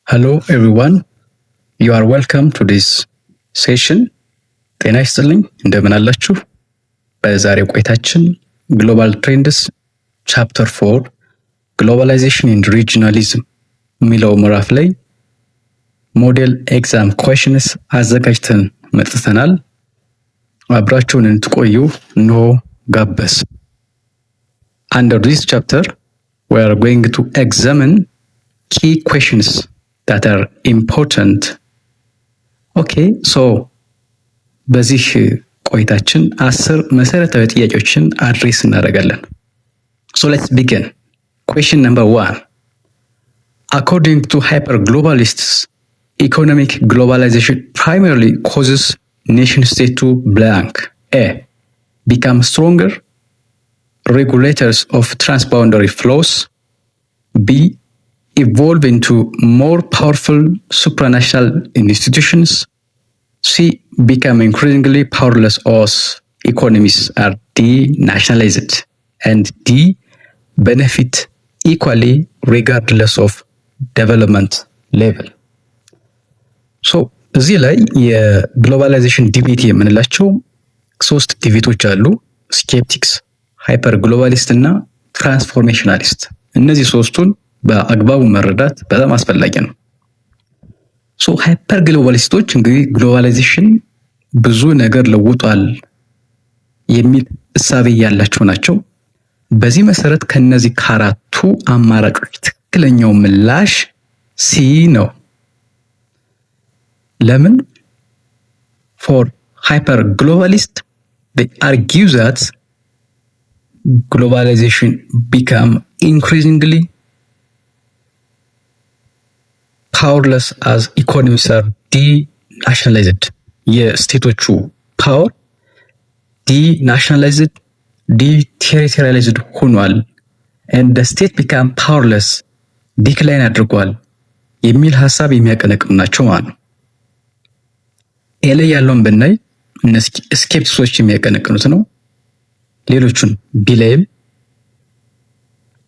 Hello everyone, you are welcome to this session። ጤና ይስጥልኝ፣ እንደምን አላችሁ? በዛሬው ቆይታችን Global Trends Chapter 4, Globalization and Regionalism የሚለው ምዕራፍ ላይ model exam questions አዘጋጅተን መጥተናል። አብራችሁን እንድትቆዩ እንሆ ጋበዝን። Under this chapter, we are going to examine key questions that are important. Okay, so በዚህ ቆይታችን 10 መሰረታዊ ጥያቄዎችን address እናደርጋለን። So let's begin. Question number 1. According to hyper globalists, economic globalization primarily causes nation state to blank. A. Become stronger regulators of transboundary flows. B. Evolve into more powerful supranational institutions. C. Become increasingly powerless as economies are denationalized. And D. Benefit equally regardless of development level. So እዚህ ላይ የ globalization debate የምንላቸው ሶስት debate ኦች አሉ። Skeptics፣ hyper globalist እና transformationalist። እነዚህ ሶስቱን በአግባቡ መረዳት በጣም አስፈላጊ ነው። So hyper globalist ኦች እንግዲህ globalization ብዙ ነገር ለውጧል የሚል እሳቤ ያላቸው ናቸው። በዚህ መሰረት ከነዚህ ከአራቱ አማራጮች ትክክለኛው ምላሽ C ነው። ለምን? For hyper globalist, they argue that globalization become increasingly powerless as economies are denationalized. የ state ኦቹ power denationalized, deterritorialized ሆኗል and state become powerless, decline አድርጓል የሚል ሀሳብ የሚያቀነቅኑ ናቸው ማለት ነው። A ላይ ያለውን ብናይ skeptics ኦች የሚያቀነቅኑት ነው። ሌሎቹን B ላይም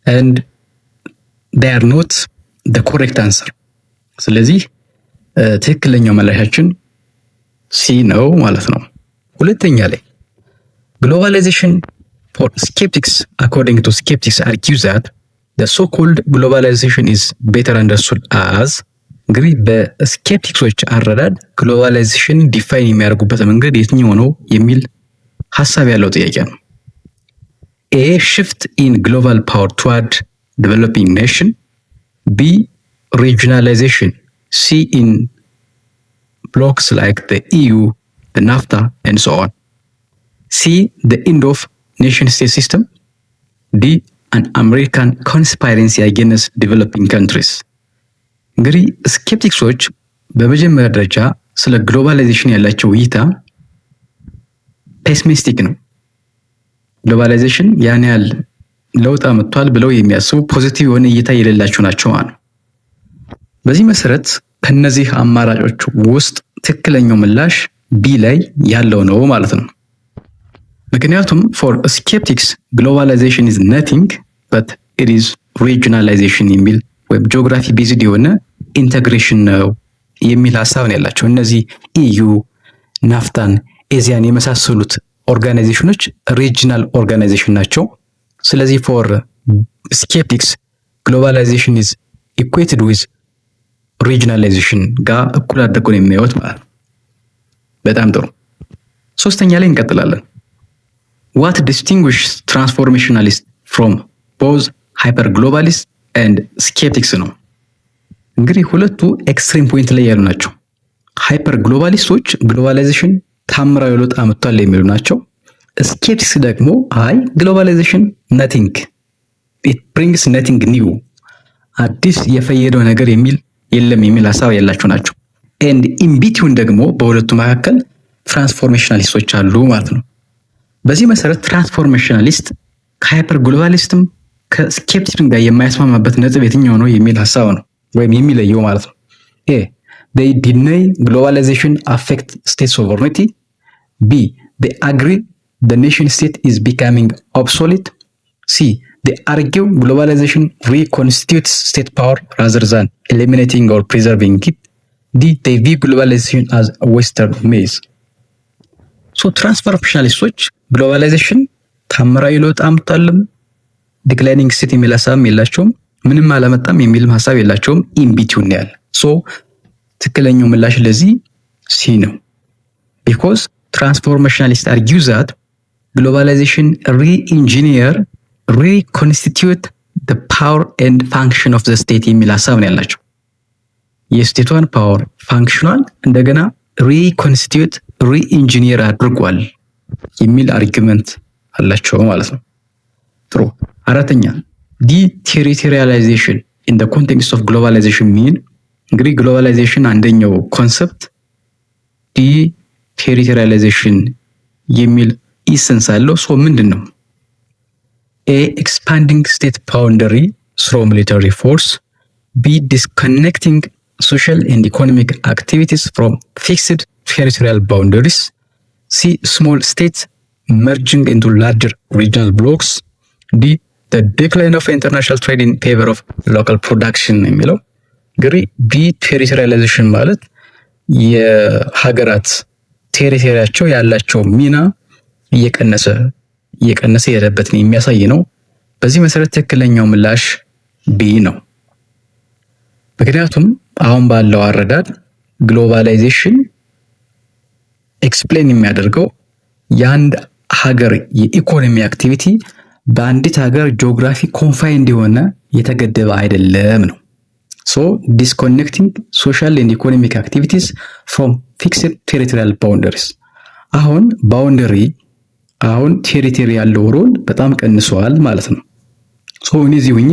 and they are not the correct answer። ስለዚህ ትክክለኛው ምላሻችን C ነው ማለት ነው። ሁለተኛ ላይ globalization for skeptics, according to skeptics, argue that the so called globalization is better understood as። እንግዲህ በ skeptics ኦች አረዳድ globalization define የሚያደርጉበት መንገድ የትኛው ነው የሚል ሀሳብ ያለው ጥያቄ ነው። A, shift in global power toward developing nation፣ B, regionalization፣ C, in blocs like the EU, the NAFTA and so on, C, the end of nation state system, D, an American conspiracy against developing countries። እንግዲህ skeptics ኦች በመጀመሪያ ደረጃ ስለ globalization ያላቸው እይታ pessimistic ነው። Globalization ያን ያህል ለውጥ አምጥቷል ብለው የሚያስቡ፣ positive የሆነ እይታ የሌላቸው ናቸው ማለት ነው። በዚህ መሰረት ከነዚህ አማራጮች ውስጥ ትክክለኛው ምላሽ B ላይ ያለው ነው ማለት ነው። ምክንያቱም for skeptics, globalization is nothing but it is regionalization የሚል ወይም geography based የሆነ integration ነው የሚል ሀሳብ ነው ያላቸው። እነዚህ EU፣ NAFTA ን፣ ASEAN የመሳሰሉት organization ኦች regional organization ናቸው። ስለዚህ for skeptics, globalization is equated with regionalization ጋር እኩል አድርገው ነው የሚያዩት ማለት ነው። በጣም ጥሩ። ሶስተኛ ላይ እንቀጥላለን። What distinguish transformationalist from both hyper globalist and skeptics ነው። እንግዲህ ሁለቱ extreme point ላይ ያሉ ናቸው። Hyper globalist ኦች globalization ታምራዊ ለውጥ አምጥቷል የሚሉ ናቸው። Skeptics ደግሞ አይ፣ globalization nothing, it brings nothing new፣ አዲስ የፈየደው ነገር የሚል የለም የሚል ሀሳብ ያላቸው ናቸው። And in between ደግሞ በሁለቱ መካከል transformationalist ኦች አሉ ማለት ነው። በዚህ መሰረት transformationalist ከ hyper globalist ም ከ skepticism ጋር የማያስማማበት ነጥብ የትኛው ነው የሚል ሀሳብ ነው ወይም የሚለየው ማለት ነው። A, they deny globalization affect state sovereignty. B, they agree the nation state is becoming obsolete. C, Argue globalization reconstitutes state power rather than eliminating or preserving it. D, they view globalization as Western myth. So transformationalist ኦች globalization ታምራዊ ለውጥ አምጥቷልም declining state የሚል ሀሳብም የላቸውም። ምንም አላመጣም የሚልም ሀሳብ የላቸውም። In between ያለ። So ትክክለኛው ምላሽ ለዚህ C ነው። Because transformationalist argue that globalization re-engineer, reconstitute power and function of the state የሚል ሀሳብ ነው ያላቸው። የ state ቷን power function ኗን እንደገና reconstitute, re-engineer አድርጓል የሚል argument አላቸው ማለት ነው። ጥሩ። አራተኛ፣ deterritorialization in the context of globalization mean። እንግዲህ globalization አንደኛው concept deterritorialization የሚል essence አለው። So ምንድን ነው? A, expanding state boundary through military force፣ B, disconnecting social and economic activities from fixed territorial boundaries፣ C, small states merging into larger regional blocs፣ D, decline of international trade in favor of local production የሚለው። እንግዲህ deterritorialization ማለት የሀገራት territory ያቸው ያላቸው ሚና እየቀነሰ እየቀነሰ የሄደበትን የሚያሳይ ነው። በዚህ መሰረት ትክክለኛው ምላሽ B ነው። ምክንያቱም አሁን ባለው አረዳድ globalization explain የሚያደርገው የአንድ ሀገር የኢኮኖሚ activity በአንዲት ሀገር geography confined የሆነ፣ የተገደበ አይደለም ነው። So disconnecting social and economic activities from fixed territorial boundaries። አሁን boundary፣ አሁን territory ያለው role በጣም ቀንሷል ማለት ነው። So እኔ እዚህ ሁኜ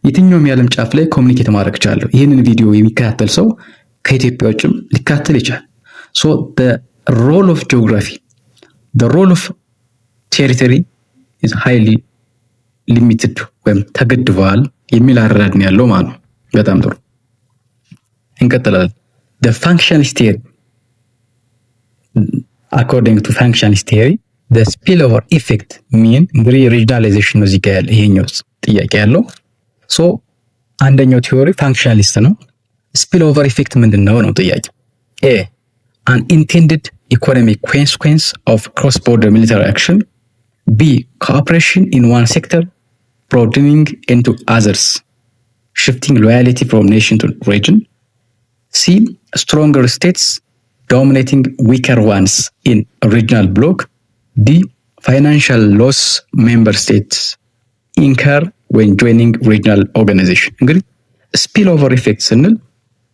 የትኛውም የዓለም ጫፍ ላይ communicate ማድረግ እችላለሁ። ይህንን ቪዲዮ የሚከታተል ሰው ከኢትዮጵያ ውጭም ሊከታተል ይችላል። So role of geography, role of territory is highly limited ወይም ተገድበዋል የሚል አረዳድ ነው ያለው ማለት ነው። በጣም ጥሩ፣ እንቀጥላለን። Functionalist theory, according to functionalist theory, spillover effect mean። እንግዲህ regionalization ነው እዚህ ጋር ያለ ይሄኛው ጥያቄ ያለው። So አንደኛው theory functionalist ነው። Spillover effect ምንድን ነው ነው ጥያቄው። A, unintended economic consequence of cross border military action፣ B, cooperation in one sector broadening into others, shifting loyalty from nation to region፣ C, stronger states dominating weaker ones in regional bloc፣ D, financial loss member states incur when joining regional organization። እንግዲህ spillover effect ስንል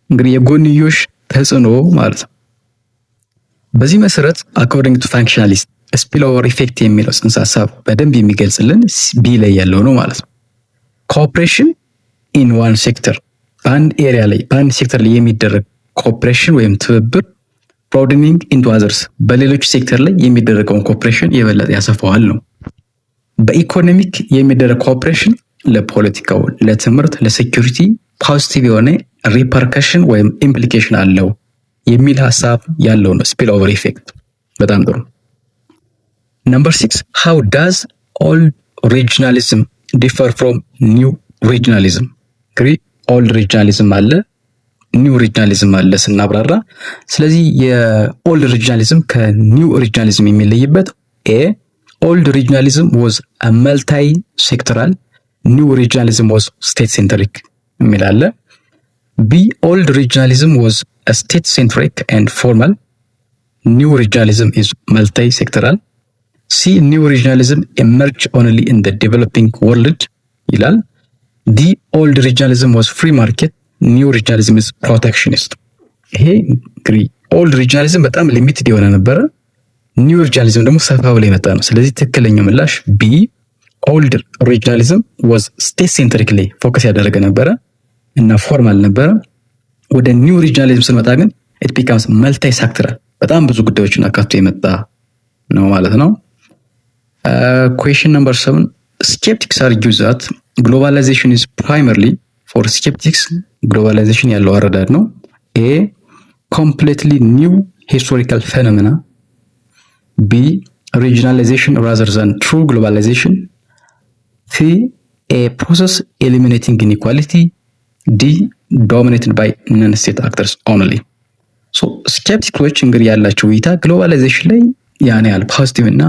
እንግዲህ የጎንዮሽ ተጽዕኖ ማለት ነው። በዚህ መሰረት according to functionalist spillover effect የሚለው ጽንሰ ሀሳብ በደንብ የሚገልጽልን B ላይ ያለው ነው ማለት ነው። Cooperation in one sector፣ በአንድ area ላይ፣ በአንድ ሴክተር ላይ የሚደረግ cooperation ወይም ትብብር broadening into others፣ በሌሎች ሴክተር ላይ የሚደረገውን cooperation የበለጠ ያሰፋዋል ነው። በ economic የሚደረግ cooperation ለፖለቲካው፣ ለትምህርት፣ ለ security positive የሆነ repercussion ወይም implication አለው የሚል ሀሳብ ያለው ነው spillover effect። በጣም ጥሩ። Number 6, how does old regionalism differ from new regionalism? እንግዲህ old regionalism አለ፣ new regionalism አለ ስናብራራ። ስለዚህ የ old regionalism ከ new regionalism የሚለይበት A, old regionalism was multi sectoral, new regionalism was state centric የሚል አለ። B, old regionalism was state centric and formal, new regionalism is multi sectoral። C, new regionalism emerge only in the developing world ይላል። D, old regionalism was free market, new regionalism is protectionist። ይሄ እንግዲህ old regionalism በጣም limited የሆነ ነበረ። New regionalism ደግሞ ሰፋ ብሎ የመጣ ነው። ስለዚህ ትክክለኛው ምላሽ B, old regionalism was state centric ላይ focus ያደረገ ነበረ እና formal ነበረ። ወደ new regionalism ስንመጣ ግን it becomes multi sectoral፣ በጣም ብዙ ጉዳዮችን አካቶ የመጣ ነው ማለት ነው። Question number 7, skeptics argue that globalization is primarily። For skeptics globalization ያለው አረዳድ ነው። A, completely new historical phenomena፣ B, regionalization rather than true globalization፣ C A process eliminating inequality፣ D dominated by non state actors only። Skeptic ኦች እንግዲህ ያላቸው እይታ globalization ላይ ያን ያህል positive እና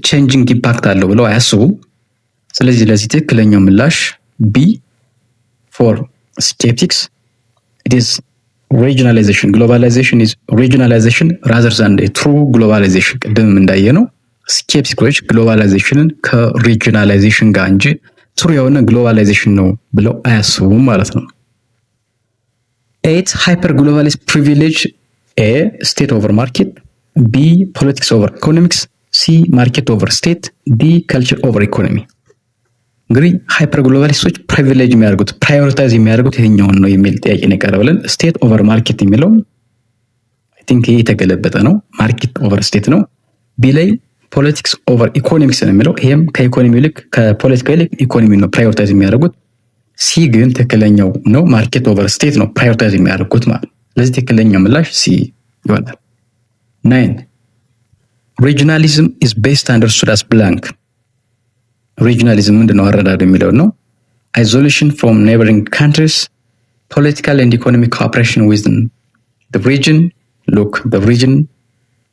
changing impact አለው ብለው አያስቡም። ስለዚህ ለዚህ ትክክለኛው ምላሽ B። For skeptics, it is regionalization. Globalization is regionalization rather than true globalization። ቅድምም እንዳየነው skeptic ኦች globalization ን ከ regionalization ጋር እንጂ true የሆነ globalization ነው ብለው አያስቡም ማለት ነው። 8. Hyper globalist privilege A, state over market፣ B, politics over economics፣ C, market over state፣ D, culture over economy። እንግዲህ hyper globalist ኦች privilege የሚያደርጉት፣ prioritize የሚያደርጉት የትኛውን ነው የሚል ጥያቄ ነው የቀረበልን። State over market የሚለው I think ይሄ የተገለበጠ ነው። Market over state ነው። B ላይ politics over economics ነው የሚለው። ይሄም ከኢኮኖሚ ይልቅ፣ ከፖለቲካ ይልቅ ኢኮኖሚ ነው prioritize የሚያደርጉት። C ግን ትክክለኛው ነው። Market over state ነው prioritize የሚያደርጉት ማለት ነው። ስለዚህ ትክክለኛው ምላሽ C ይሆናል። 9. Regionalism is best understood as blank። Regionalism ምንድን ነው አረዳዱ የሚለው ነው። Isolation from neighboring countries፣ political and economic cooperation within region, look, region,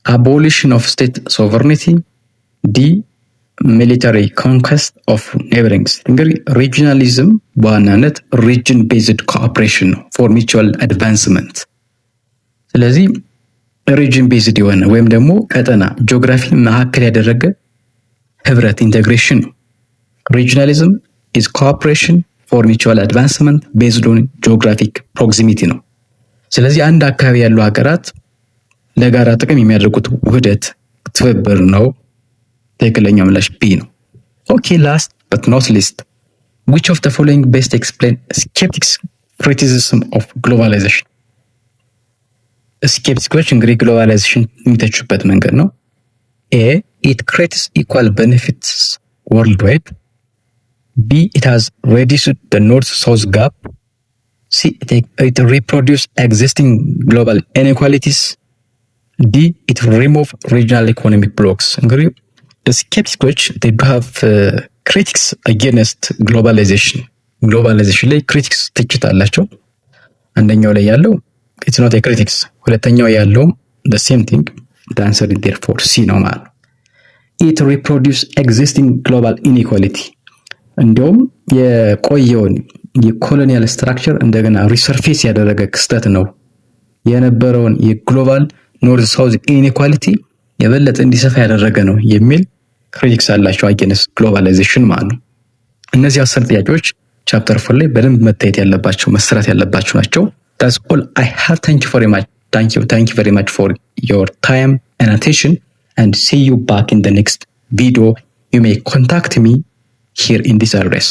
abolition of state sovereignty፣ D, military conquest of neighboring state። እንግዲህ regionalism በዋናነት region based cooperation ነው for mutual advancement። ስለዚህ region based የሆነ ወይም ደግሞ ቀጠና ጂኦግራፊን ማዕከል ያደረገ ህብረት integration ነው። Regionalism is cooperation for mutual advancement based on geographic proximity ነው። ስለዚህ አንድ አካባቢ ያሉ ሀገራት ለጋራ ጥቅም የሚያደርጉት ውህደት፣ ትብብር ነው። ትክክለኛው ምላሽ B ነው። Okay, last but not least, which of the following best explain skeptics' criticism of globalization? Skeptic ኦች እንግዲህ globalization የሚተቹበት መንገድ ነው። A, it creates equal benefits worldwide፣ B, it has reduced the North South gap፣ C, it reproduce existing global inequalities፣ ዲ ኢት ሪሙቭ ሪጂናል ኢኮኖሚክ ብሎክስ። እንግዲህ skeptic ኦች do have critics against globalization። Globalization ላይ critics ትችት አላቸው። አንደኛው ላይ ያለው it's not critics፣ ሁለተኛው ያለውም same thing። Answer therefore C ነው ማለት ነው። It reproduce existing global inequality፣ እንዲሁም የቆየውን የ colonial structure እንደገና resurface ያደረገ ክስተት ነው። የነበረውን የ global North South inequality የበለጠ እንዲሰፋ ያደረገ ነው የሚል critics አላቸው against globalization ማለት ነው። እነዚህ 10 ጥያቄዎች chapter 4 ላይ በደንብ መታየት ያለባቸው፣ መሰራት ያለባቸው ናቸው። That's all I have. Thank you very much. Thank you, thank you very much for your time and attention, and see you back in the next video. You may contact me here in this address.